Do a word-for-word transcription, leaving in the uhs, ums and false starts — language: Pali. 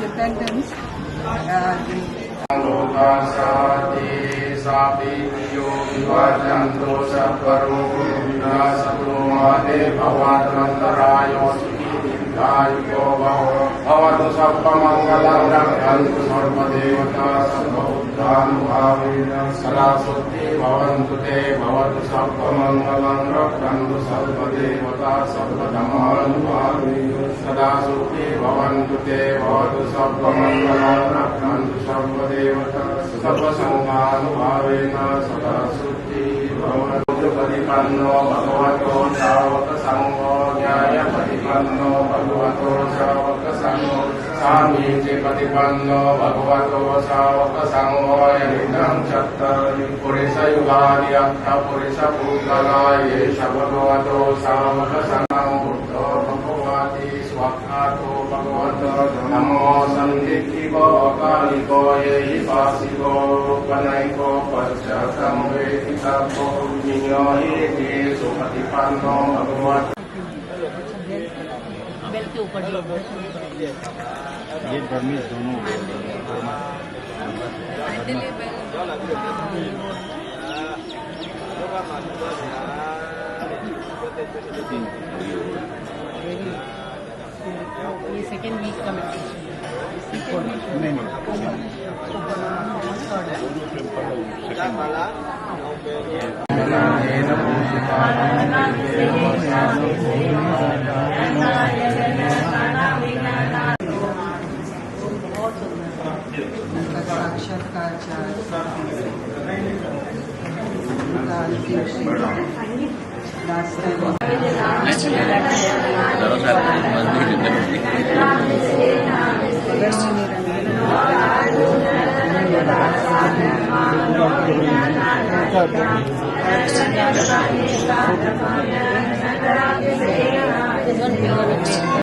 Repentance. Lokasāti sabbe vivajjantu sabbarogo vinassatu mā te bhavatvantarāyo sukhī dīghāyuko bhava. Bhavatu sabbamaṅgalaṃ rakkhantu sabbadevatā sabbabuddhānubhāvena sadā sotthī bhavantu te. Bhavatu sabbamaṅgalaṃ rakkhantu sabbadevatā sabbadhammānubhāvena sadā sotthī bhavantu te. Bhavatu sabbamaṅgalaṃ rakkhantu sabbadevatā sabbasaṅghānubhāvena sadā sotthī bhavantu. Supaṭipanno bhagavato sāvakasaṅgho, ñāyapaṭipanno bhagavato sāvakasaṅgho, sāmīcipaṭipanno bhagavato sāvakasaṅgho, yadidaṃ cattāri purisayugāni aṭṭha purisapuggalā, esa bhagavato sāvakasaṅgho. Buddho bhagavāti. Svākkhāto bhagavatā dhammo sandiṭṭhiko akāliko ehipassiko opanayiko paccattaṃ veditabbo viññūhīti. Supaṭipanno bhagavato बेल के ऊपर जो ये बर्मीज दोनों। ये second week का मेडिटेशन। नहीं, नहीं। सेकेंड। साक्षात्कार चार।